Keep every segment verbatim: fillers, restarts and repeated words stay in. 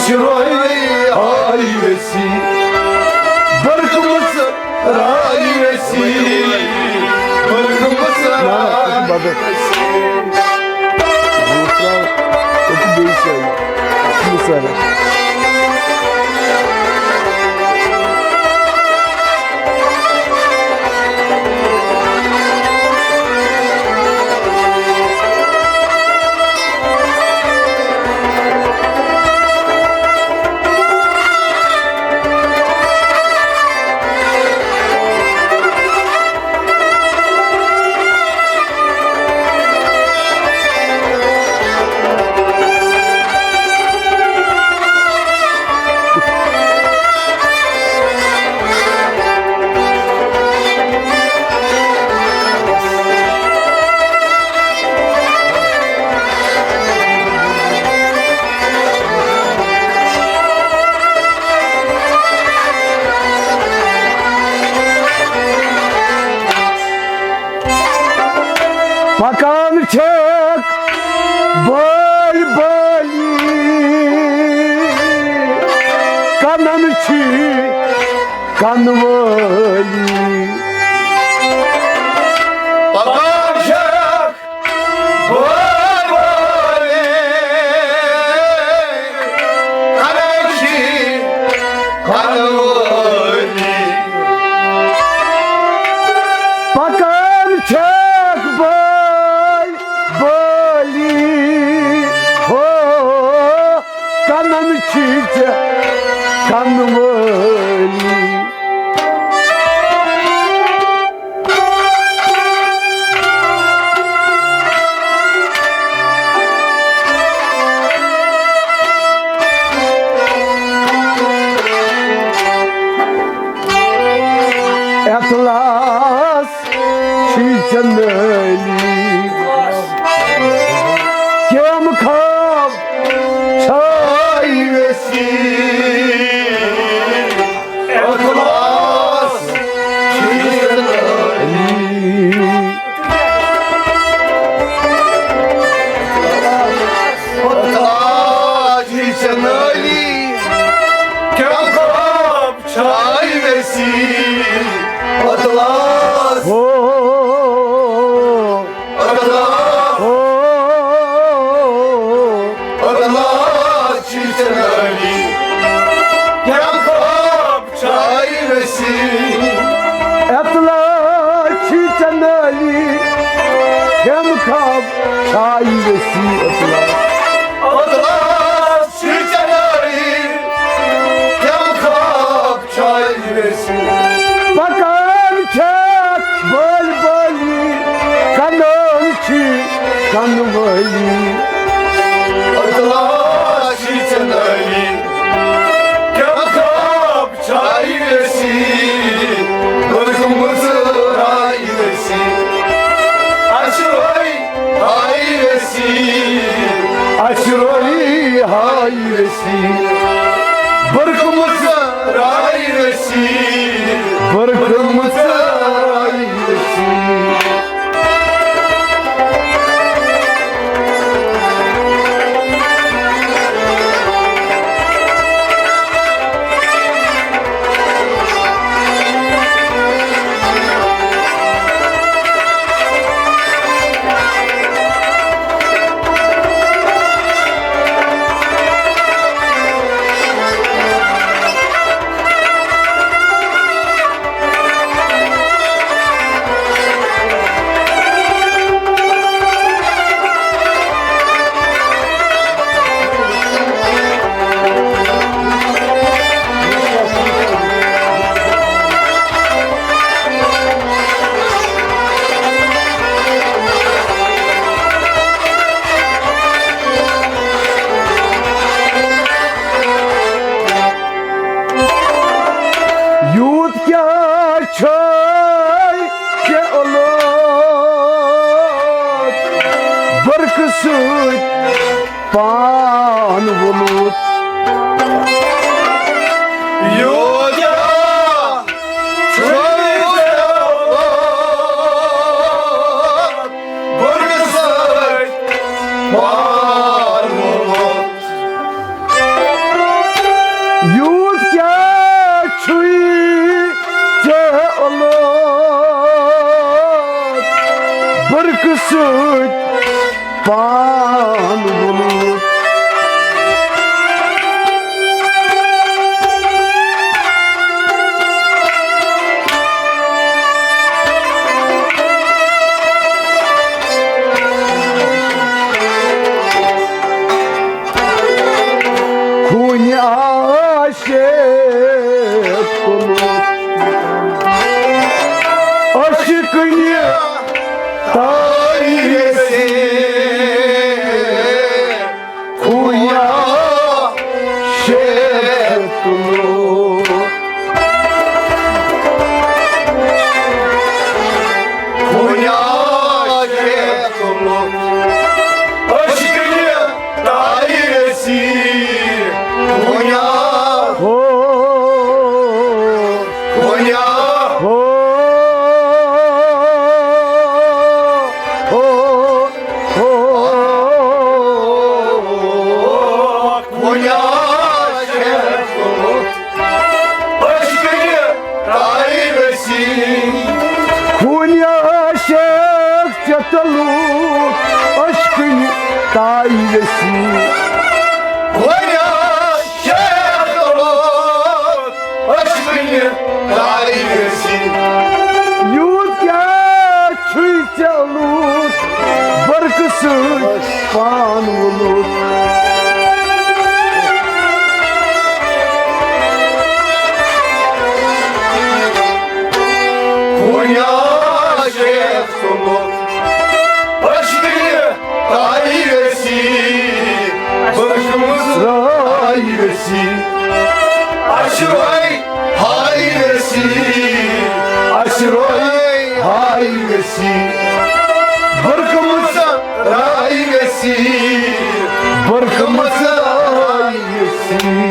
شروعی I ویسی، برکمس رائی ویسی، برکمس رائی ویسی۔ پکان چھکھ بٲلۍ بٲلی، کنن چھی کنہٕ وٲلی۔ پکان چھکھ بٲلۍ بٲلی، کنن چھی کنہٕ وٲلی۔ پکان چھکھ بٲلۍ بٲلی، ہو، کنن چھی ژےٚ کنہٕ وٲلی۔ اخلاص چھی ژےٚ نٲلی، کیٛاہ خواب چھاے ویسی۔ اخلاص چھی ژےٚ نٲلی۔ اخلاص چھی ژےٚ نٲلی۔ کیٛاہ خواب چھاے ویسی۔ اخلاص۔ ہو۔ اخلاص۔ ہو۔ اخلاص چھی ژےٚ نٲلی۔ کیٛاہ خواب چھاے ویسی۔ اخلاص چھی ژےٚ نٲلی۔ کیٛاہ خواب چھاے ویسی۔ اخلاص۔ اخلاص چھی ژےٚ نٲلی۔ کیٛاہ خواب چھاے ویسی۔ پکان چھکھ بٲلۍ بٲلی، کنن چھی کنہٕ وٲلی۔ اخلاص چھی ژےٚ نٲلی۔ کیٛاہ خواب چھاے ویسی۔ برکمس رائی ویسی۔ اچھوئی ہائی ویسی۔ اچھوئی ہائی ویسی۔ برکمس رائی ویسی۔ برکمس رائی ویسی۔ یوٗت کیٛاہ چھے ژےٚ اولوٗد، برکہٕ سۭتۍ پان وولُت۔ یوٗت کیٛاہ چھے ژےٚ اولوٗد، برکہٕ سۭتۍ پان وولُت۔ یوٗت کیٛاہ چھُے ژےٚ اولوٗد، برقہٕ سۭتۍ پان ووٚنمُت۔ خوٗنہِ عاشق کوٚرمُت عشقٕنہِ تاریٖخ۔ خوٗنہِ عاشق کوٚرمُت خوٗنہِ عاشق کوٚرمُت عشقٕنہِ تاریٖخ۔ خوٗنہِ ہو، خوٗنہِ ہو، ہو، ہو، خوٗنہِ عاشق کوٚرمُت عشقٕنہِ تاریٖخ۔ خوٗنہِ عاشق ژےٚ تلوٗ عشقٕنہِ تاریٖخ۔ خوٗنہِ عاشق تلوٗ عشقٕنہِ تاریٖخ۔ یوٗت کیٛاہ چھُے ژےٚ لوٗر برقہٕ سۭتۍ پان ووٚنمُت۔ خوٗنہِ عاشق سُنٛد عشقٕنہِ تاریٖخ۔ بخشمٕژ راے ویسی، اَسہِ روے ہاے ویسی، اَسہِ روے ہاے ویسی۔ برکمٕژ راے ویسی، برکمٕژ راے ویسی۔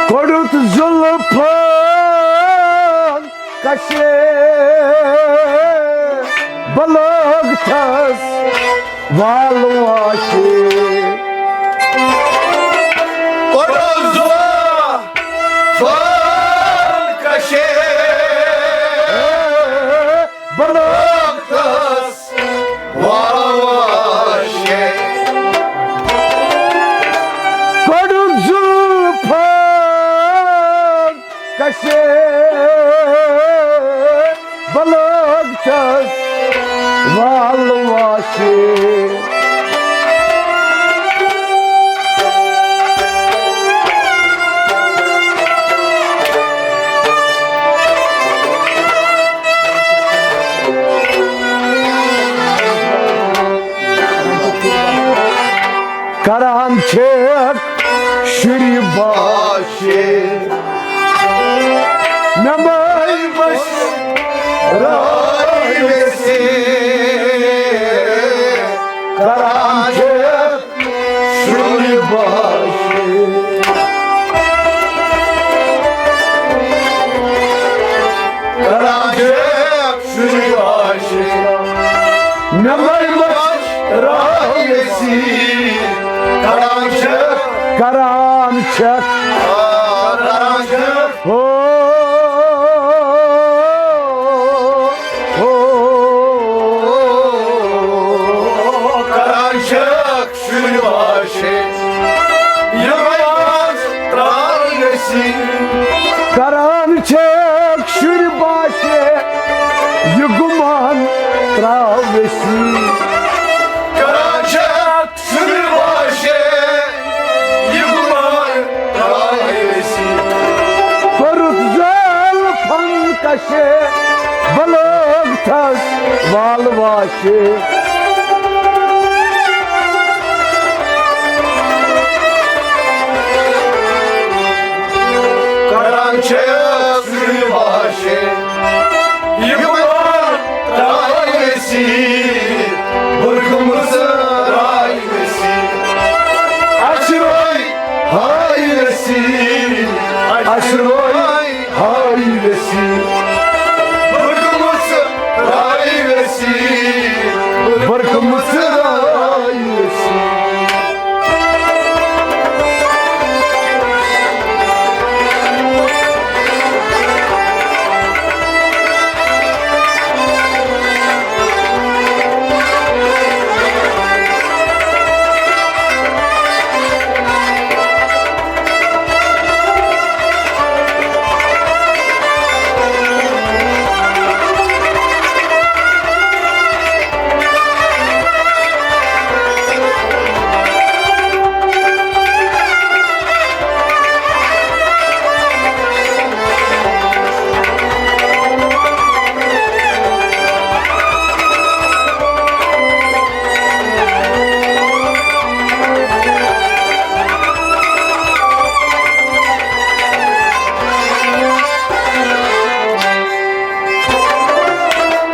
کوٚڑُتھ زُلفَن کشے بلغتس والُن آسہِ۔ کوٚڑُتھ زُلفَن کشے بلغتس والُن آسہِ۔ کوٚڑُتھ زُلفَن کشے بلغتس والُن آسہِ۔ کران چھکھ شُرۍ باشے، مےٚ مٲے مٔشرٲے ویسے۔ کران چھکھ شُرۍ باشے، کران چھکھ شُرۍ باشے۔ مےٚ مٲے مٔشرٲے ویسے۔ کران چھکھ، کران چھکھ، آ، کران کران چھس واشے، یہِ ترٛاے ویسی، بُرکہٕ مٕژ ترٛاے ویسی۔ اَسہِ روے ہاے ویسی، اَسہِ روے ہاے ویسی، بُرکہٕ مٕژ ترٛاے ویسی، بُرکہٕ مٕژ ترٛاے ویسی۔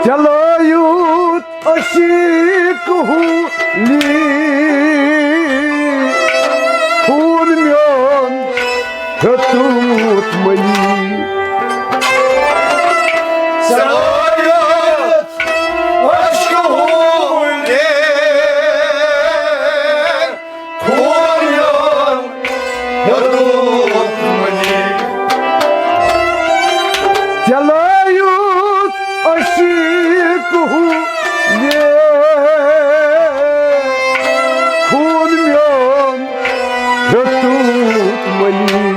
چلو یوٗت عشیٖق ہولی، خوٗن میون ہیوٚتُتھ مٔلی۔ سوالت عشق ہولی، خوٗن میون ہیوٚتُتھ مٔلی۔ چلو یوٗت عشیٖق ہُہ یے، خوٗن میون ہیوٚتُتھ مٔلی۔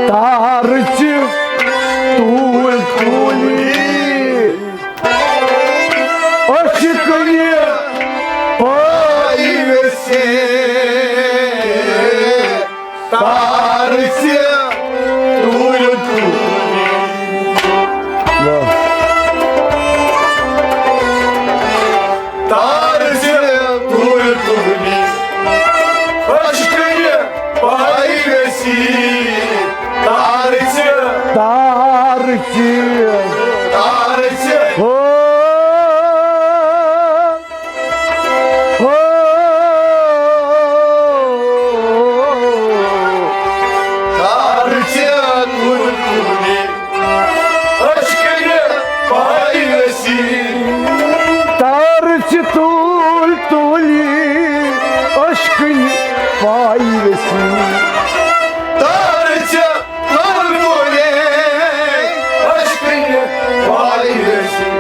تارٕچ ٹوٗلۍ ٹوٗلۍ أچھ کُنہِ پایہِ ویسے۔ تارٕچ ٹوٗلۍ ٹوٗلۍ۔ واہ۔ تارٕچ ٹوٗلۍ ٹوٗلۍ۔ أچھ کُنہِ پایہِ ویسی۔ تارٕچ۔ تارٕچ۔ تارٕچ۔ ہو۔ ہو۔ تارٕچ ٹوٗلۍ ٹوٗلۍ أچھ کُنہِ پایہِ ویسی۔ تارٕچ ٹوٗلۍ ٹوٗلۍ أچھ کُنہِ پایہِ ویسی۔ تارٕچ ٹوٗلۍ ٹوٗلۍ أچھ کُنہِ پایہِ ویسی۔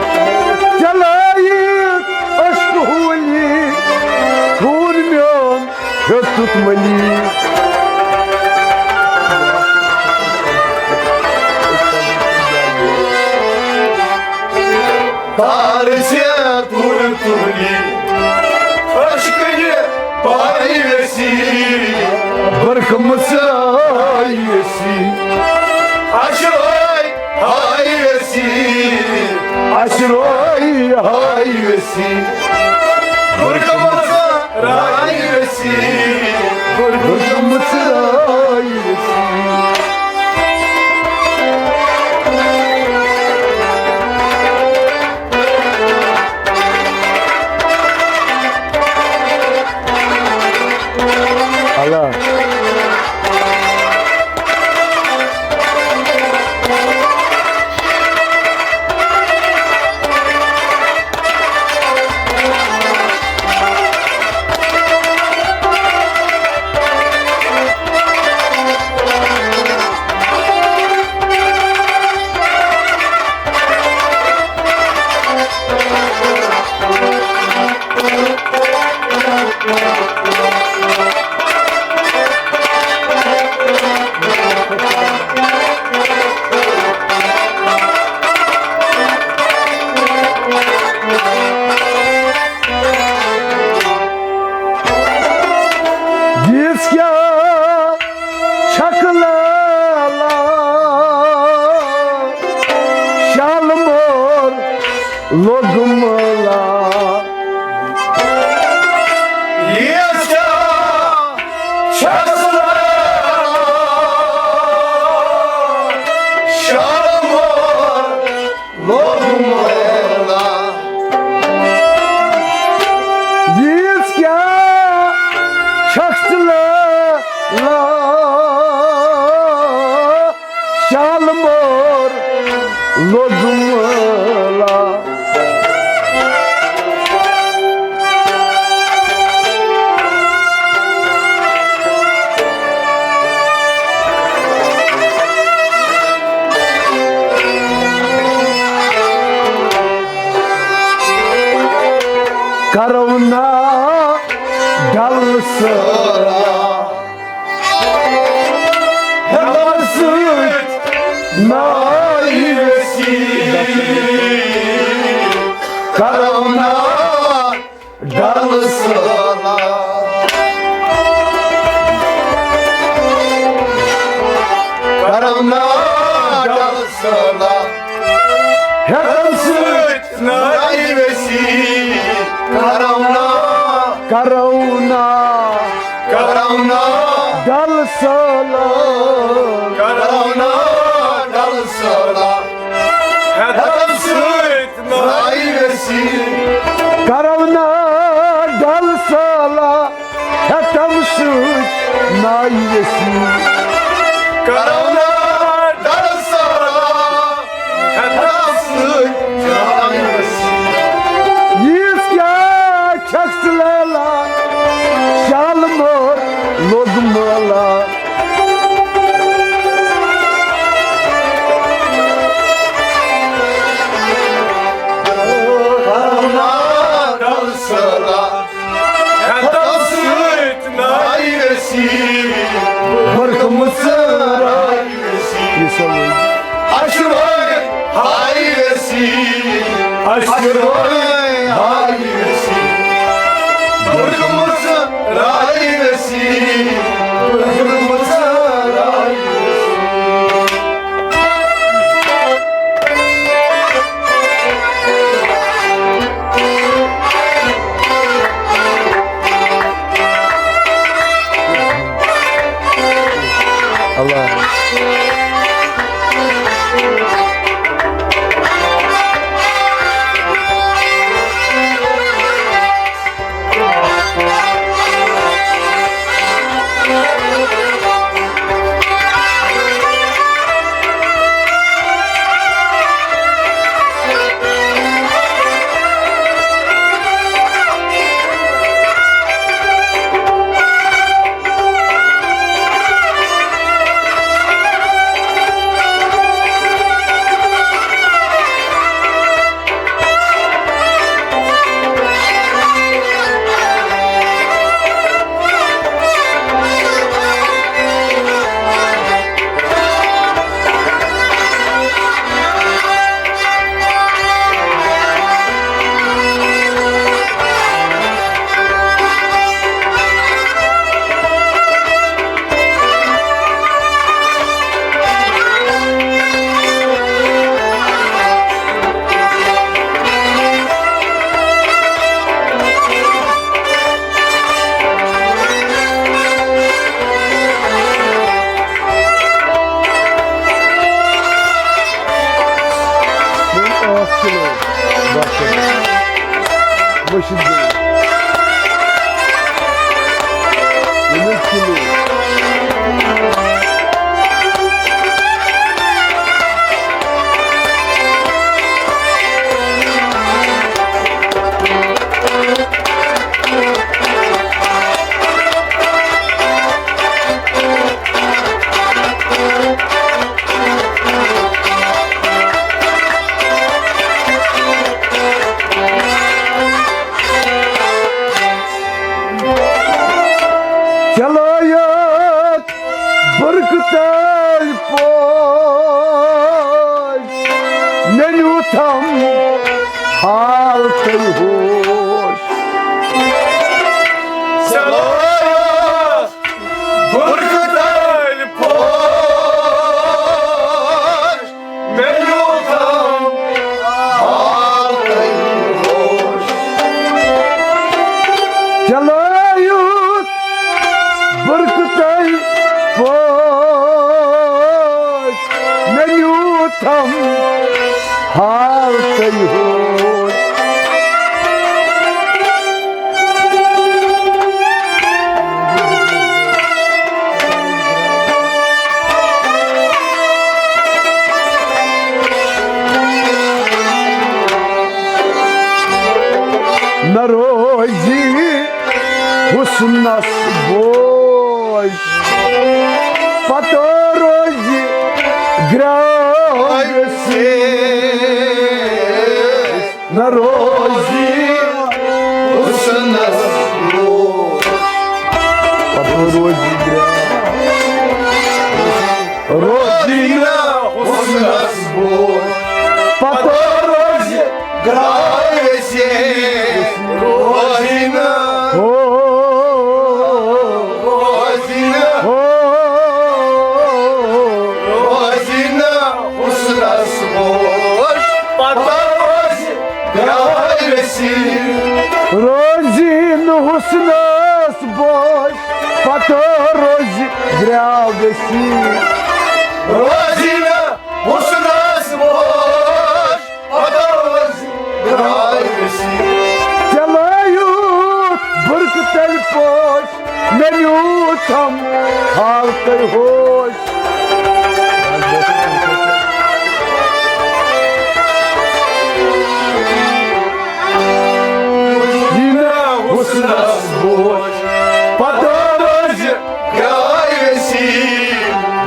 چلٲیِتھ عشق ہولی، خوٗن میون ہیوٚتُتھ مٔلی۔ تارٕچ ٹوٗلۍ ٹوٗلۍ أچھ کُنہِ پایہِ ویسی۔ بُرکہٕ مٕژ آیہِ ویسی۔ اَسہِ روے ہاے ویسی۔ اَسہِ روے ہاے ویسی۔ بُرکہٕ مٕژ رایہِ ویسی۔ بُرکہٕ مٕژ رایہِ ویسی۔ اللہ۔ کیٛاہ چھکھ لالا، شالمور لوٚگمُلا۔ ییٖژ کیٛاہ چھکھ لالا، شالمور لوٚگمُلا۔ ییٖژ کیٛاہ چھکھ ژٕ لالا، شالمور لوٚگمُلا۔ کرونا ڈل سٲرا، ہٮ۪من سۭتۍ ناے ویسی۔ کرونا ڈل سٲلا، کرونا ڈل سٲلا، ہٮ۪من سۭتۍ ناے ویسی۔ کرونا، کرونا، کرونا ڈل سٲلا، کرونا ڈل سٲلا، ہٮ۪من سۭتۍ ناے ویسی۔ کرونا ڈل سٲلا، ہٮ۪من سۭتۍ ناے ویسی۔ کرونا ڈل سٲلا، ہٮ۪من سۭتۍ ناے ویسی۔ ییٖژ کیٛاہ چھکھ ژٕ لالا، شالمور لوٚگمُلا۔ کرونا ڈل سٲلا، ہٮ۪من سۭتۍ ناے ویسی۔ بٔرکہٕ مٕژ راے ویسی۔ یہِ سا وۄنۍ۔ اَسہِ چھِ وۄنۍ ہاے ویسی۔ اَسہِ چھِ وۄنۍ ہاے ویسی۔ بٔرکہٕ مٕژ راے ویسی۔ بٔرکہٕ مٕژ راے ویسی۔ اللہ۔ اکھ کِلوٗ بَتہٕ۔ مٔشیٖد گٔے۔ ییٚمیُک کِلوٗ۔ بوج، پتہٕ روزِ گرٛاوِ سیٖر۔ نہ روزی حسنس بوج۔ پتہٕ روزی گرٛاو۔ روزی نہ حسنس بوج۔ پتہٕ روزی گرٛاو ویسی۔ روزی نہ۔ ہو۔ روزی نہ۔ ہو۔ روزی نہ حسنس بوج۔ پتہٕ روزی گرٛاو ویسی۔ روزی نہٕ حسنس بوج، پتہٕ روزِ گرٛاو ویسی۔ روزی نہٕ حسنس بوج، پتہٕ روزِ گرٛاو ویسی۔ ژےٚ لایوٗتھ برقہٕ تلہِ پوش، مےٚ نیوٗتھم حالتٕے ہوش۔ یہِ نہ حسنس بوش، پتہٕ روزِ گرٛاو ویسی۔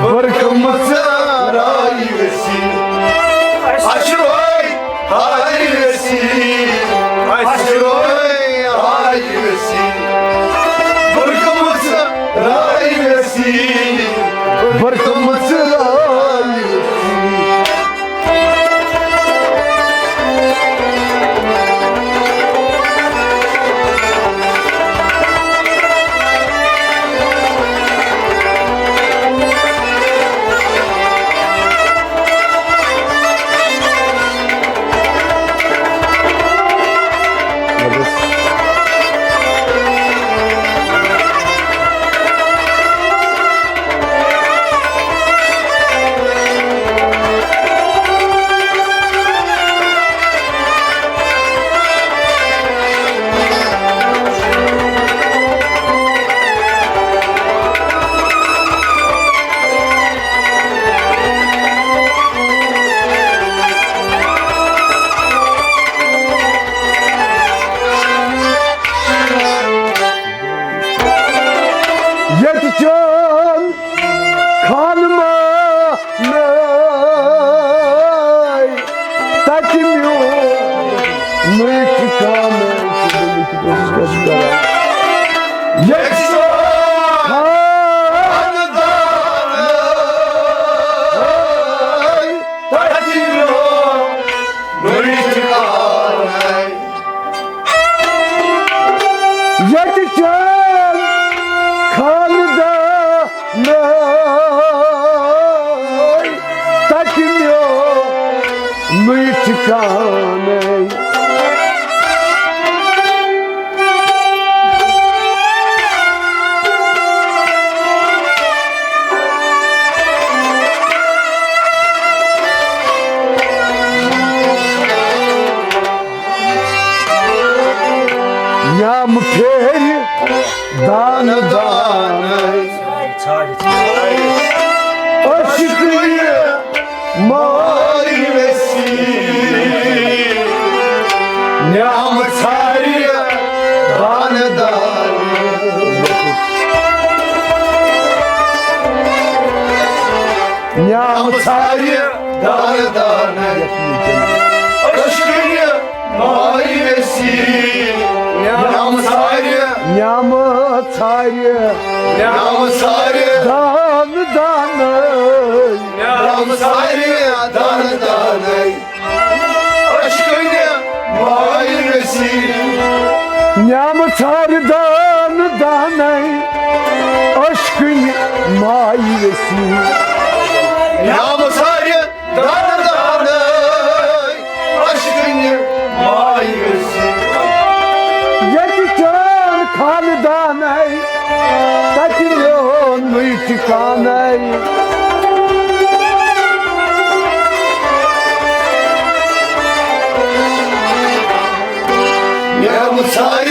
برقہٕ مٕژرٛاو ویسی۔ اَسہِ روے ہاے ویسی، اَسہِ روے ہاے ویسی۔ برقہٕ مٕژرٛاو ویسی، برقہٕ مٕژرٛاو ویسی۔ ییٚتہِ چون خانہٕ مانَے، تَتہِ میونُے ٹھِکانَے۔ ییٚتہِ چون خانہٕ مانَے، تَتہِ میونُے ٹھِکانَے۔ ییٚتہِ چون خاندانٕے، تَتہِ میونُے ٹھِکانَے۔ نیام پھیرِ دانہٕ دانَے۔ عشقٕے مارِ ویسی۔ نیام ژھارِ دانہٕ دانَے۔ نیام ژھارِ دانہٕ دانَے۔ عشقٕے مارِ ویسی۔ نیام ژھارِ۔ نیام ژھارِ۔ نیام ژھارِ۔ دانہٕ دانَے۔ نیام ژھارِ دانہٕ دانَے۔ عشقٕے مارِ ویسی۔ نیام ژھارِ دانہٕ دانَے۔ عشقٕے مارِ ویسی۔ نیام ژھارِ دانہٕ دانَے۔ عشقٕے مارِ ویسی۔ ییٚتہِ چون خاندانَے، تَتہِ میونُے ٹھِکانَے۔ نیام ژھارِ